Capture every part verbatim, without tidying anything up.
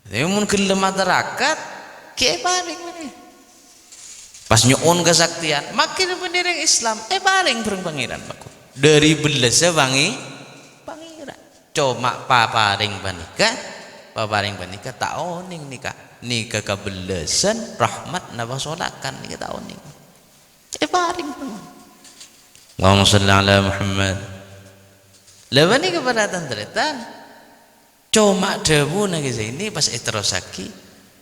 Tapè mon ghellem atarakat, ghi' èparèng mangkèn. Pas nyo'on kasaktèyan, makkèna bânnè rèng Islam, èparèng bhâreng Pangèran, mako. Dâri bellâssa Pangè-, Pangèran. Coma paparèng panèka, paparèng panèka ta' onèng nèka. Nèka kabellâsân, rahmat, napa solakan, nèka ta' onèng. Èparèng. Allahumma shalli ala Muhammad. Lah, panèka para tan-tarètan. Coma dhâbuna Kè Zaini pas èterrossaghi,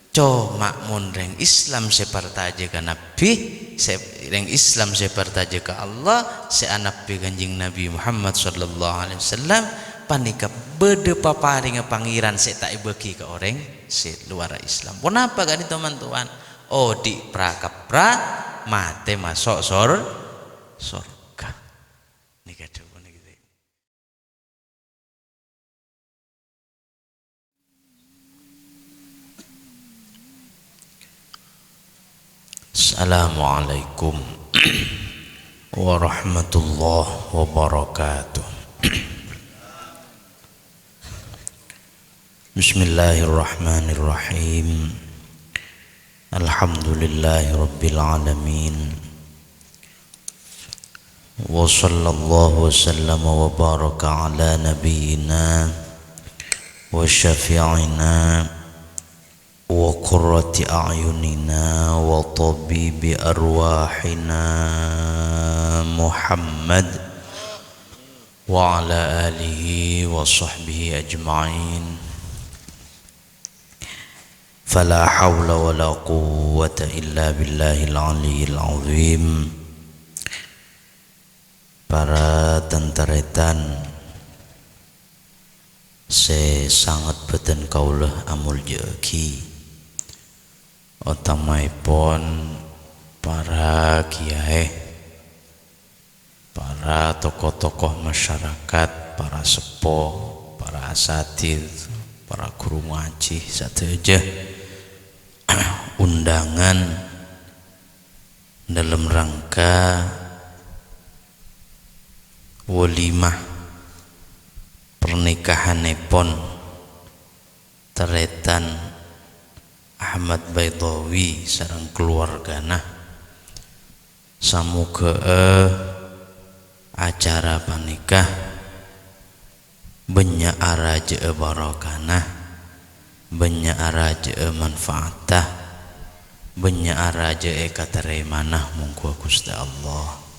coma mon rèng Islam sè parcajâ ka Nabbhi, sè, rèng Islam sè parcajâ ka Allah, sè anabbhi Kanjeng Nabbhi Muhammad sallallahu alaihi wasallam, panèka bâdâ paparèngnga Pangèran sè ta' èbâghi ka orèng sè lowarra Islam. Ponapa ka'dinto, man-, towan? Odi' pra-kapra, matè maso' sor-, sorga. Nèka dhâbuna Kè Zaini. Assalamualaikum warahmatullahi wabarakatuh. Bismillahirrahmanirrahim. Alhamdulillahirabbil alamin. Wa sallallahu wa sallama wa baraka ala nabiyyina wa syafi'ina wa qurrati a'yunina wa tabibi arwahina Muhammad wa ala alihi wa sahbihi ajma'in. Fala haula wala quwwata illa billahil aliyyil azim. Para tan-tarètan sè sanget bhâdhân kaulâ amoljâ'aghi, otamaèpon para kiyaè, para tokoh-tokoh masyarakat, para seppo, para asatidz, para ghuru ngajhi sadhâjâ, undangan dâlem rangka walimah pernikahanèpon tarètan Ahmad Baidawi sareng kalowargana. Samoghâ'â acara panèka bânnya' arajâ'â barokana, bânnya' arajâ'â manfaatta, bânnya' arajâ'â èkatarèmana, mongghu Ghustè Allah.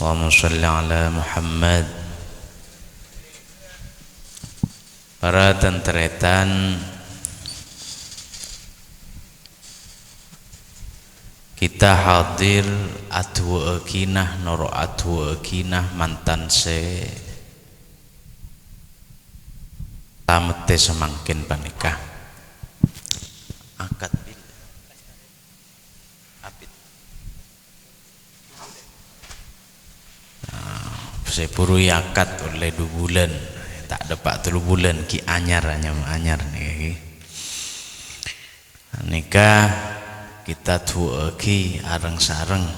Allahumma shalli ala Muhammad. Para tan-tarètan, kita hadir aduwâ'âghina, noro' aduwâ'âghina mantan sè tamettè samangkèn panèka. Akad bil-, abit. Nah, sè buru èakad ollè du bulân, ta' dâpa' tello bulân, ghi' anyar, anyam-, anyar nèka ghi. Nèka kita duwâ'âghi areng-sareng.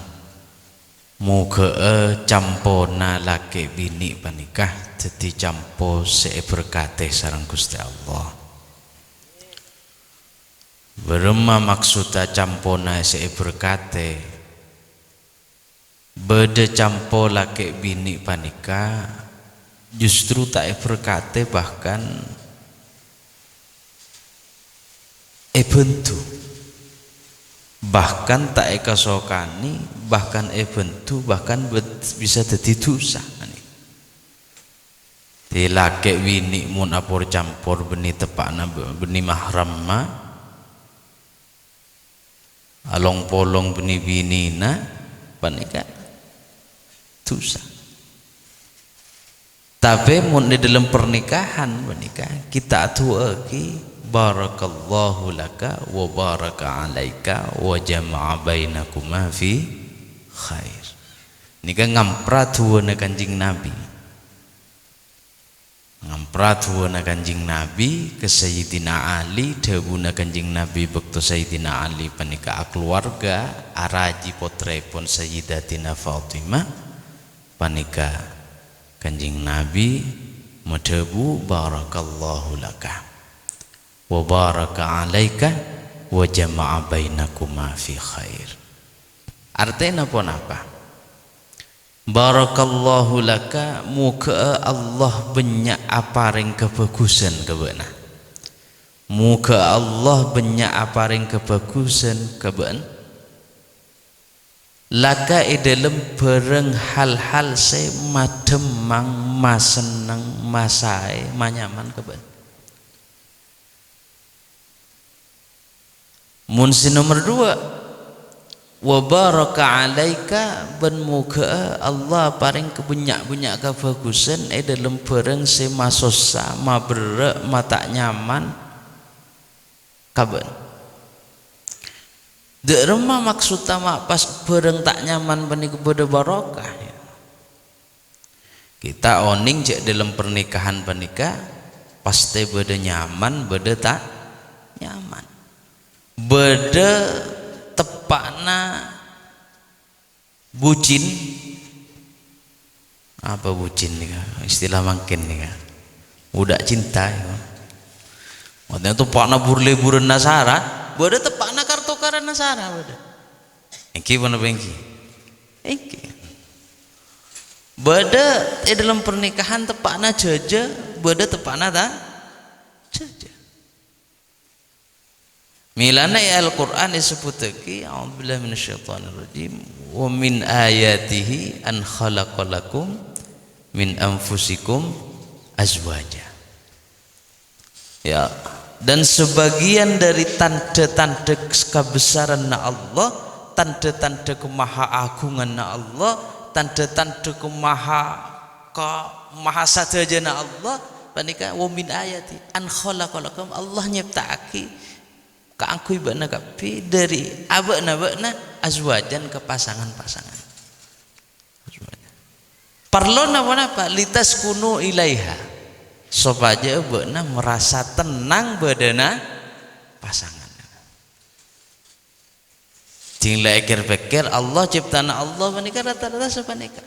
Moghâ'â campona lakè' binè' panèka dhâddhi campo sè èberkatè sareng Ghustè Allah. Bârâmma maksodda campona sè èberkatè? Bâdâ campo lakè' binè' panèka justru ta' èberkatè, bahkan èbhându. Bahkan ta' èkasokanè, bahkan èbhându, bahkan bâ-, bisa dhâddhi dhusa. Dhi lakè' binè' mon apor-campor bânnè teppa'na b-, bânnè mahramma, along-polong bânnè binèna, panèka dhusa. Tapè mon è dâlem pernikahan panèka, kita aduwâ'âghi, "Barakallahu laka wa baraka alaika wa jama'a bainakuma fi khair." Nèka ngampra duwâna Kanjeng Nabi. Ngampra duwâna Kanjeng Nabi ka Sayyidina Ali, dhâbuna Kanjeng Nabi bâkto Sayyidina Ali panèka akalowarga, araji pottraèpon Sayyidatina Fatimah, panèka, Kanjeng Nabi madhâbu, "Barakallahu laka, wa baraka alaika, wa jama'a bainakuma fi khair." Artèna ponapa? "Barakallahu laka, moghâ'â Allah bânnya' aparèng kabhâghusân ka bâ'na. Moghâ'â Allah bânnya' aparèng kabhâghusân ka bâ'na." Laka è dhâlem bhârâng hal-hal sè madhemmang, masenneng, masaè, manyaman ka bâ'na. Mon sè nomer duwâ', "Wa baraka alaika," bân moghâ'â Allah parèng kabânnya'-bânnya' kabhâghusân è dhâlem bhârâng sè masossa, maberrâ', mata' nyaman ka bâ'na. Dâ' remma maksodda ma' pas bhârâng ta' nyaman panèka bâdâ barokah, ya? Kita onèng jâ' dâlem pernikahan panèka pastè bâdâ nyaman, bâdâ ta' nyaman. Bâdâ teppa'na bucin. Apa bucin nèka? Istilah mangkèn nèka. Budak cinta, ya. Maksudnya teppa'na bur-leburanna sara, bâdâ teppa'na kar-tokaranna sara, bâdâ. Èngghi ponapa èngghi? Èngghi. Bâdâ è dhâlem pernikahan teppa'na jhâjhâ, bâdâ teppa'na ta' jhâjhâ. Mèlana è Al-Qur'an èsebbhuttaghi, "A'udzubillahi minasyaitonirrajim. Wa min ayatihi an khalaqa lakum min anfusikum azwaja." Ya, dan sebagian dari tandhâ-tandhâ kabessaranna Allah, tandhâ-tandhâ kamahaagunganna Allah, tandhâ-tandhâ kamaha-, ka-, mahasadhâjâna Allah, panèka, "Wa min ayati an khalaqa lakum," Allah nyèpta'aghi kaangghuy bâ'na kabbhi dâri abâ'na bâ'na azwajan ka pasangan-pasangan. Parlona ponapa? "Litaskunu ilaiha," sopajâ bâ'na marasa tennang bâdâna pasangan. Ding la èkèr-pèkkèr, Allah, ciptana Allah panèka rata-rata sapanèka.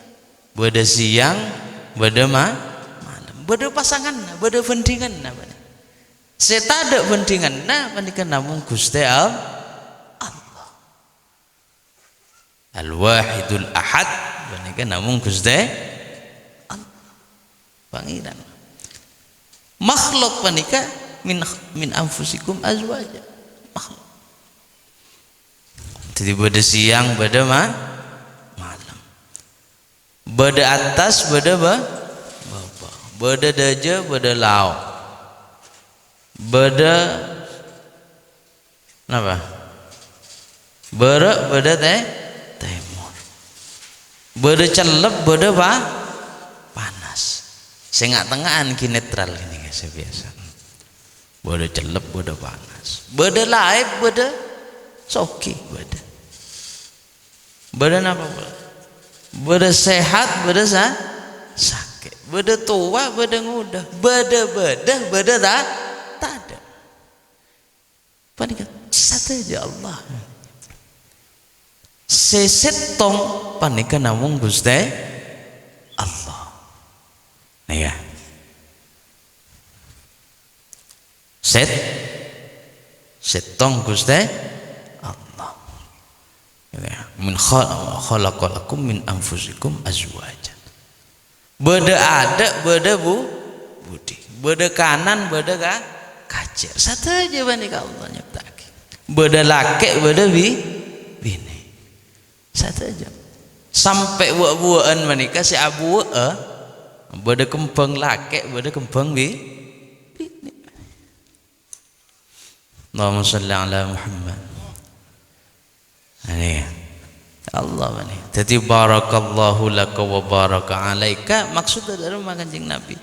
Bâdâ sèyang, bâdâ ma-, malem. Bâdâ pasanganna, bâdâ bhândhinganna panèka. Sè tadâ' bhândhinganna panèka namong Ghustè Al-, Allah. Al-Wahidul Ahad, panèka namong Ghustè Allah, Pangèran. Makhluk panèka min, min anfusikum azwaja. Makhluk. Jadi bâdâ sèyang, bâdâ ma-, malem. Bâdâ attas, bâdâ ba-, bâbâ. Bâdâ dâjâ, bâdâ lao'. Bâdâ napa? Bârâ', bâdâ tè-, tèmor. Bâdâ cellep, bâdâ pa-, panas. Sè nga'-tengnga'an ghi netral gini, sè biyasa. Bâdâ cellep, bâdâ panas. Bâdâ laèp, bâdâ soghi, bâdâ. Bâdâ napa polè? Bâdâ sehat, bâdâ sa-, sakè'. Bâdâ towa, bâdâ ngodâ. Bâdâ bâdâ, bâdâ ta-, tadâ'. Panèka sadhâjâ Allah. Sè sèttong panèka namong Ghustè Allah. Nèka. Sèt-, sèttong Ghustè Allah. Gitu ya. "Min khala-, khalaqa lakum min anfusikum azwaja." Bâdâ adâ', bâdâ bu-, budi. Bâdâ kanan, bâdâ ka-, kacèr. Sadhâjâ panèka Allah nyèpta'aghi. Bâdâ lakè', bâdâ bi-, binè. Sadhâjâ. Sampè' wa'-buwâ'ân panèka sè abuwâ'â, bâdâ kembhâng lakè', bâdâ kembhâng bi-, binè. Allahumma shalli ala Muhammad. Ini Allah ini. Jadi, "Barakallahu laka wa baraka alaika," maksudnya dari Kanjeng Nabi.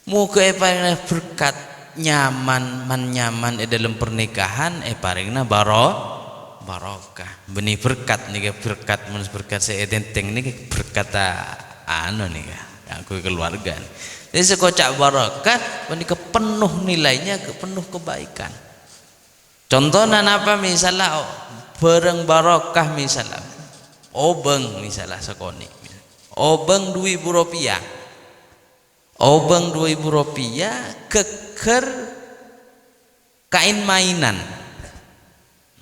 Moghâ èparèngana berkat, nyaman, man-nyaman è dhâlem pernikahan, èparèngana baro-, barokah. Bânnè berkat nèka, berkat, mon berkat sè ètèntèng nèka berkat, ah, anu nèka, kaangghuy keluarga. Jadi, sè èkoca' barokah, panèka penuh nilainya, penuh kebaikan. Contona napa, misalla, o-, bhârâng barokah, misalla, obâng, misalla, sakonè'. Obâng du èbu ropèya. Obâng du èbu ropèya ghâgghâr kaèn-maènan.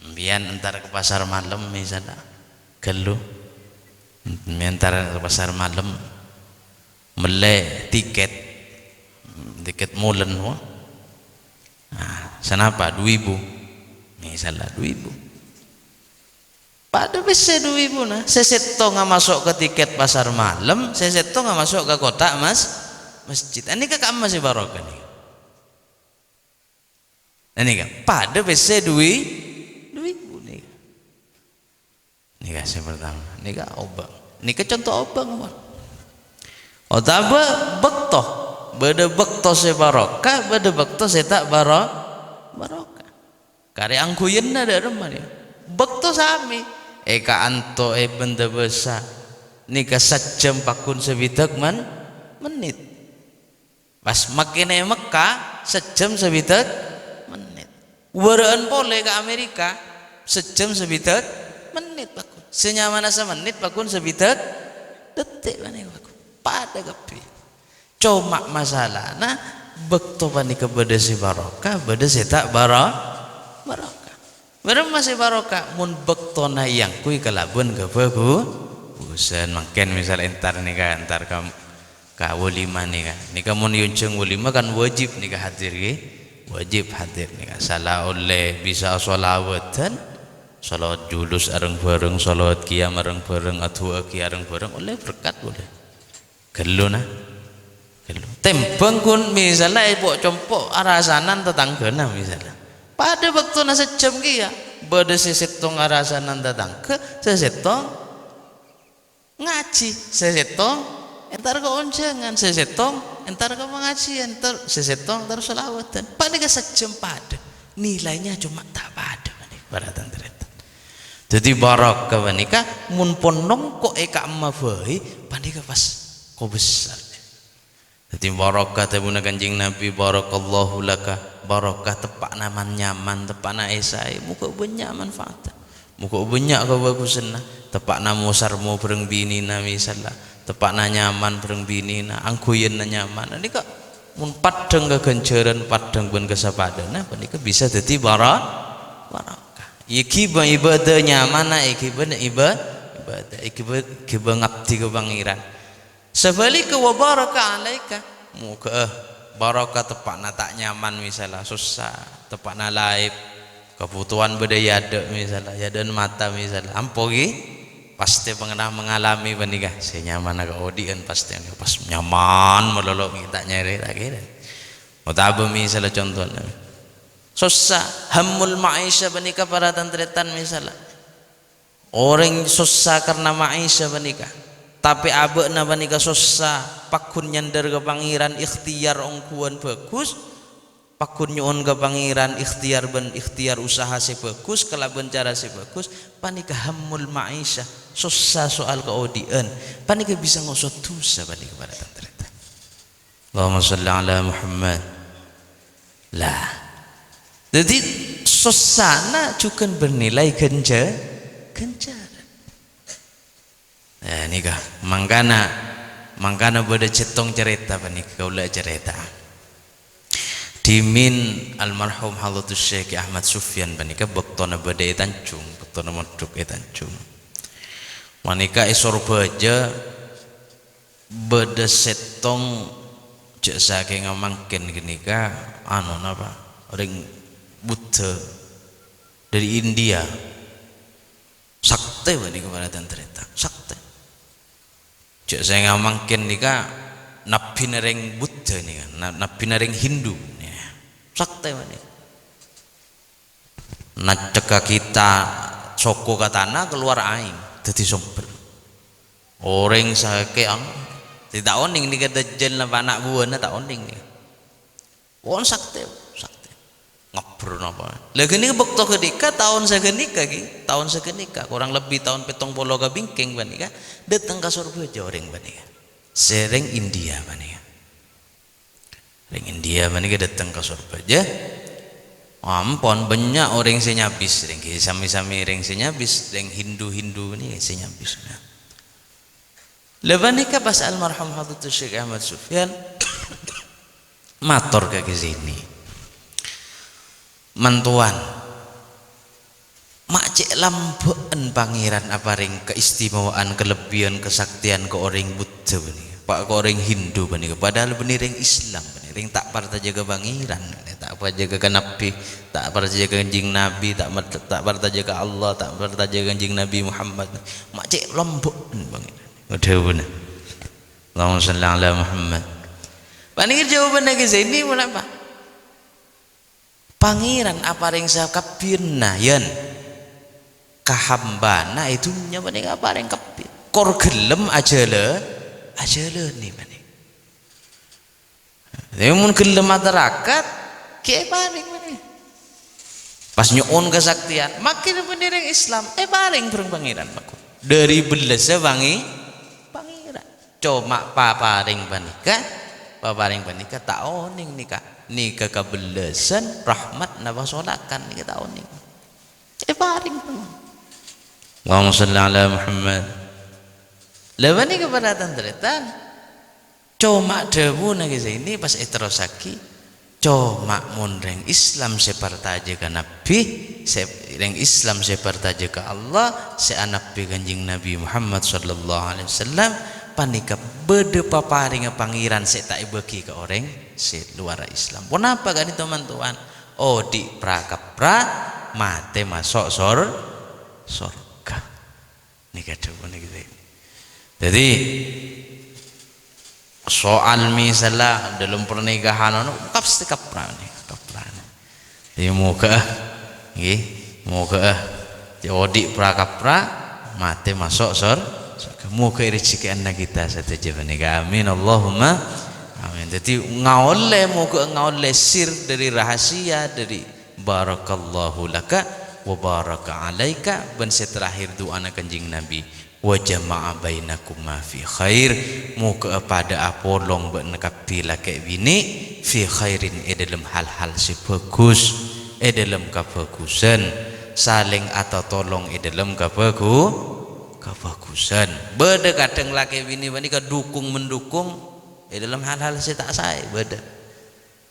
Sampèyan entar ka pasar malem, misalnya, ghâllu. Entar ka pasar malem, mellè tiket, tiket molèn, wah. Nah, sanapa? Du èbu. Misalnya, du èbu. Padâ pèssè du èbuna. Sè sèttonga maso' ka tiket pasar malem, sè sèttonga maso' ka kotak mas-, masjid. Anèka ka'emma sè barokah nèka. Anèka, padâ pèssè du è-, du èbu nèka. Nèka sè pertama. Nèka obâng. Nèka conto obâng, mon. Otabâ bâkto. Bâdâ bâkto sè barokah, bâdâ bâkto sè ta' baro-, barokah. Karè angghuyanna dâ' remma nèka. Bâkto samè. È ka'anto è bândâ bâsa. Nèka sajjhâm pagghun sabidhâk men-, mennit. Pas makkèna è Mekka, sajjhâm sabidhâk mennit. Bârâ'ân polè ka Amerika, sajjhâm sabidhâk mennit, pagghun. Sè nyamana samennit, pagghun sabidhâk detik panèka, pagghun. Padâ kabbhi. Coma masalana, bâkto panèka bâdâ sè barokah, bâdâ sè ta' baro-, barokah. Bârâmma sè barokah? Mon bâktona èangghuy kalabân kabhâghu-, bhâghusân. Mangkèn misal entar nèka, entar ka, ka walimah nèka. Nèka mon èonjhâng walimah kan wajib nèka hadir, ghi? Wajib hadir nèka. Sala ollè bisa sholawatan, sholawat julus areng-bareng, sholawat qiyam areng-bareng, adu'âaghi areng-bareng, ollè berkat, ollè. Ghâllu, na. Ghâllu. Tèmbhâng ghun, misalnya, èpo'-compo' arasanan tatangghâna, misalnya. Padâ bâktona sajjhâm kèya, bâdâ sè sèttong arasanan tatangghâ, sè sèttong ngajhi, sè sèttong entar ka onjhângan, sè sèttong entar ka pangajhiyân, ter-, sè sèttong entar sholawatan. Panèka sajjhâm padâ. Nilainya cuma ta' padâ, panèka, para tan-tarètan. Dhâddhi, barokah panèka, mon pon nongko' è ka'emma bhâi, panèka pas kobesar. Dhâddhi, barokah dhâbuna Kanjeng Nabi, "Barakallahu laka," barokah teppa'na man-nyaman, teppa'na è saè, moghâ bânnya' manfaatna, moghâ bânnya' kabhâghusânna, teppa'na mosarmo bhâreng binèna, misalla, teppa'na nyaman bhâreng binèna, angghuyanna nyaman. Nèka mon paddhâng ka ghânjhârân, paddhâng bân kasapadhâna, panèka bisa dhâddhi bara-, barokah. Èghibâ ibadah nyamana, èghibâ iba-, ibadah, èghibâ, èghibâ ngabdi ka Pangèran. Sabhâligghâ, "Wa baraka alaika." Moghâ, eh, barokah, teppa'na ta' nyaman, misalla, sossa, teppa'na laèp, kabhutowan bâdâ è adâ', misalla, è adâ'ân mata, misalla. Ampo, ghi? Pastè pernah mengalami panèka. Sè nyamana kaodi'ân pastè pas nyaman malolo, ghi, ta' nyarè, ta' kèra. Otabâ misalla contona, sossa, hammul ma'isha panèka para tan-tarètan, misalla. Orèng sossa karna ma'isha panèka. Tapè abâ'na panèka sossa, pagghun nyandhâr ka Pangèran, ikhtiyar ongghuwân bhâghus, pagghun nyo'on ka Pangèran, ikhtiyar bân ikhtiyar usaha sè bhâghus, kalabân cara sè bhâghus, panèka hammul ma'isha, sossa soal kaodi'ân, panèka bisa ngoso dhusa panèka para tan-tarètan. Allahumma shalli ala Muhammad. Lah. Dhâddhi, sossana jhughân bernilai ghânjhâ-, ghânjhârân. Eh, nèka, mangkana, mangkana bâdâ cèttong carèta panèka, kaulâ acarèta. Dhimèn almarhum Hadratus Syekh Ahmad Sufyan panèka bâktona bâdâ è Tanjung, bâktona mondhuk è Tanjung. Panèka è Sorbhâjâ, bâdâ sèttong, jhâ' sakènga mangkèn ghânèka, anu, napa, orèng Buddha dâri India. Saktè panèka para tan-tarètan, saktè. Jhâ' sakènga mangkèn nèka nabbhina rèng Buddha nèka, na-, nabbhina rèng Hindu nèka. Saktè panèka. Naccèkka kitta' soko ka tana, kalowar aèng, dhâddhi sombher. Orèng sakè', anu, sè ta' onèng nèka dajjal napa ana' buwâna ta' onèng nèka. Pon saktè, saktè. Ngebbher napa. Lah, ghânèka bâkto ghânèka, taon saghânèka, ghi. Taon saghânèka, kurang lebbi taon pèttong polo ka bingkèng panèka, dâteng ka Sorbhâjâ orèng panèka. Sè rèng India panèka. Rèng India panèka dâteng ka Sorbhâjâ. Ampon, bânnya' orèng sè nyabis, rèng ghi, sami-sami rèng sè nyabis, rèng Hindu-Hindu nèka sè nyabis. Lah panèka pas almarhum Hadratus Syekh Ahmad Sufyan, Mator ka Ki Zaini. Mantowan, ma' cè' lambâ'ân Pangèran aparèng kaistimewaan, kalebbiyân, kasaktèyan ka orèng Buddha bânnè, pa-, ka orèng Hindu bânnè, padahal bânnè rèng Islam bânnè, rèng ta' parcajâ ka Pangèran, ta' parcajâ ka nabbhi, ta' parcajâ ka Kanjeng Nabi, ta' mar-, ta' parcajâ ka Allah, ta' parcajâ ka Kanjeng Nabi Muhammad. Ma' cè' lambâ'ân Pangèran. Dhâbuna. Allahumma shalli ala Muhammad. Panèka jawabânna Ki Zaini, ponapa? Pangèran aparèng sakabbhiyânna, yân, ka hambâna è dhunnya panèka aparèng kabbhi. Kor ghellem ajhâlâ-, ajhâlânè panèka. Tapè mon ghellem atarakat, ghi' èparèng panèka. Pas nyo'on kasaktèyan, makkè bânnè rèng Islam, èparèng bhâreng Pangèran, makkè. Dhâri bellâssa Pangè-, Pangèran. Coma paparèng panèka, paparèng panèka ta' onèng nèka. Nèka kabellâsân, rahmat napa solakan nèka ta' onèng. Èparèng. Allahumma shalli ala Muhammad. Lah panèka para tan-tarètan. Coma dhâbuna Ki Zaini pas èterrossaghi. Coma mon rèng Islam sè parcajâ ka Nabbhi, sè, rèng Islam sè parcajâ ka Allah, sè anabbhi Kanjeng Nabi Muhammad sallallahu alaihi wasallam, panèka bâdâ paparèngnga Pangèran sè ta' èbâghi ka orèng sè luwarra Islam. Ponapa ka'dinto, mantowan? Odi' pra-kapra, matè maso' sor-, sorga. Nèka dhâbuna Ki Zaini. Dhâddhi, soal misalla dâlem pernikahan, anu, pasti kapra nè, kapra nè. Dhâddhi, moghâ, ngghi, moghâ, odi' pra-kapra, matè maso' sor-, sorga. Moghâ èrejhekkèna kita sadhâjâ panèka. Amin, Allahumma amin. Dhâddhi, ngaollè, moghâ ngaollè sir dhâri rahasia, dhâri Barakallahu laka wa baraka alaika, bân sè terakhir du'ana Kanjeng Nabi, "Wa jama'a bainakuma fi khair." Moghâ padâ apolong bâ'na kabbhi lakè' binè' fi khairin, è dâlem hal-hal sè bhâghus, è dâlem kabhâghusân, salèng atatolong è dâlem kabhâghu-, kabhâghusân. Bâdâ kadhâng lakè' binè' panèka dukung-mendukung è dâlem hal-hal sè ta' saè, bâdâ.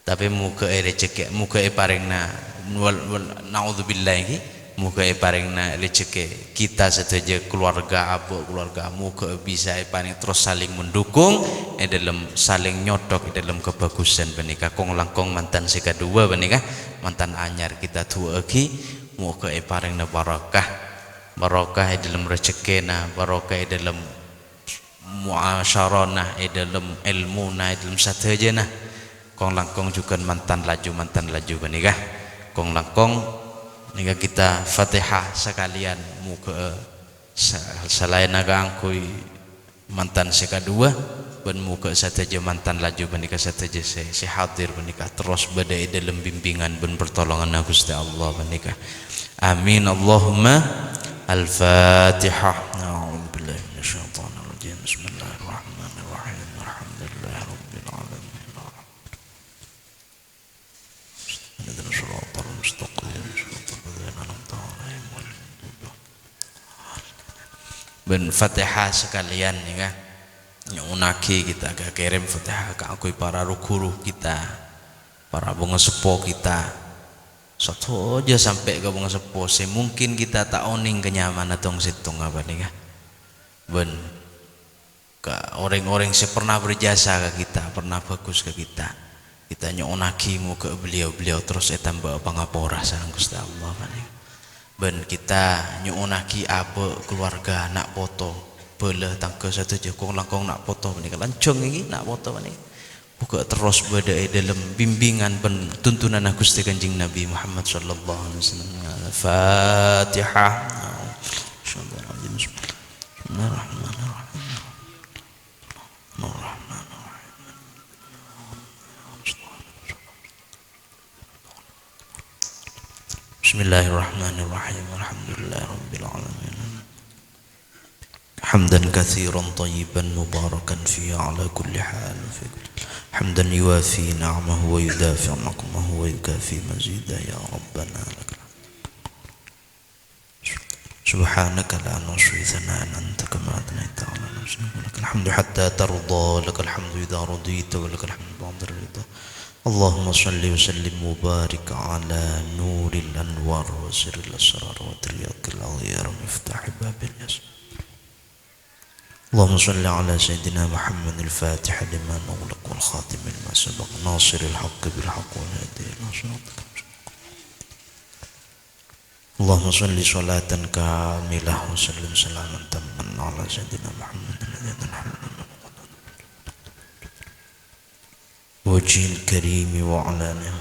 Tapè moghâ èrejhekkè-, moghâ èparèngana, wal-, wal-, naudzubillah, ènggi, moghâ èparèngana rejhekkè kita sadhâjâ, keluarga, abâ' keluarga, moghâ bisa èparèng terros saling mendukung è dâlem, saling nyodhok è dâlem kabhâghusân panèka. Kong-langkong mantan sè kaduwâ panèka, mantan anyar kita du'aaghi, moghâ èparèngana barokah. Barokah è dâlem rejhekkèna, barokah è dâlem muasyarana, è dâlem èlmuna, è dâlem sadhâjâna. Kong-langkong jhughân mantan laju, mantan laju panèka. Kong-langkong nèka kita Fatihah sakalèyan, moghâ, eh, sa-, salaènna kaangghuy mantan sè kaduwâ, bân moghâ sadhâjâ mantan laju panèka sadhâjâ sè, sè hadir panèka terros bâdâ è dâlem bimbingan bân pertolonganna Ghustè Allah panèka. Amin, Allahumma al-Fatihah. A'udzubillahi minasyaitonirrajim. Bismillahirrahmanirrahim. Alhamdulillahirabbil alamin. Ihdinas siratal mustaqim. Siratal ladzina an'amta 'alaihim ghairil maghdubi 'alaihim waladdallin. Bân Fatihah sakalèyan, ya, kan? Nyo'onnaghi kita ka-, kèrèm Fatihah kaangghuy para ru-ghuru kita, para bângaseppo kita, sadhâjâ sampè' ka bângaseppo sè mungkin kita ta' onèng kanyamana tong-sèttonga panèka. Bân ka orèng-orèng sè pernah berjasa ka kita, pernah bhâghus ka kita. Kita nyo'onnaghi moghâ beliau-beliau terros ètambâ'â pangapora sareng Ghustè Allah, panèka. Bân kita nyo'onnaghi abâ' keluarga, na' poto, bhâlâ tangghâ sadhâjâ, kong-langkong na' poto panèka, lanjhâng ènggi na' poto panèka. Moghâ terros bâdâ è dâlem bimbingan bân tuntunanna Ghustè Kanjeng Nabi Muhammad sallallahu alaihi wasallam. Al-Fatihah. Bismillahirrahmanirrahim. Bismillahirrahmanirrahim. Alhamdulillahirabbil alamin. Hamdan katsiran thayyiban mubarakan fihi ala kulli hal. Hamdan yuwafi ni'amahu wa yudafi'u naqmahu wa yukafi mazida. Ya Rabbana lakal hamd. سبحانك لا نحصي ثناء أنت كما أثنيت على نفسك، ولك الحمد حتى ترضى، ولك الحمد إذا رضيت، ولك الحمد بعد الرضا. اللهم صل وسلم وبارك على نور الأنوار وسر الأسرار وترياق الأغيار مفتاح باب اليسر. اللهم صل على سيدنا محمد الفاتح لما أغلق والخاتم لما سبق ناصر الحق بالحق والهادي إلى صراطك المستقيم. اللهم صل صلاة كاملة وسلم سلاما تاما على سيدنا محمد الذي تنحل منه وجه الكريم وعلى آله.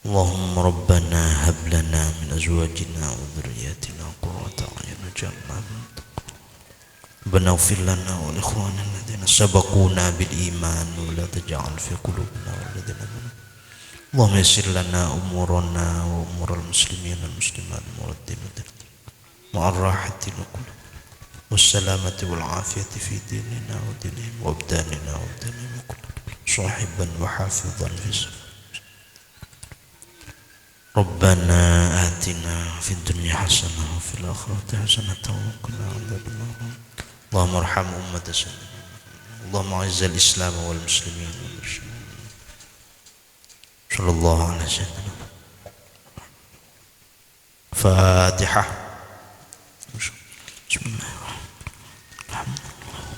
اللهم ربنا هب لنا من أزواجنا وذرياتنا قرة أعين واجعلنا للمتقين إماما. ربنا اغفر لنا ولإخواننا الذين سبقونا بالإيمان ولا تجعل في قلوبنا غلا للذين آمنوا. اللهم يسر لنا أمورنا وأمور المسلمين والمسلمات، أمور الدين والدنيا، مع الراحة لقلوبنا والسلامة والعافية في ديننا ودينهم وأبداننا وأبدانهم كلهم، صاحبا وحافظا في سفر. ربنا آتنا في الدنيا حسنة وفي الآخرة حسنة وقنا عذاب النار. اللهم ارحم أمة سيدنا محمد. اللهم أعز الإسلام والمسلمين وأذل الشرك. صلى الله على سيدنا محمد. الفاتحة. بسم الله الرحمن الرحيم.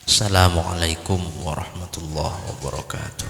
السلام عليكم ورحمة الله وبركاته.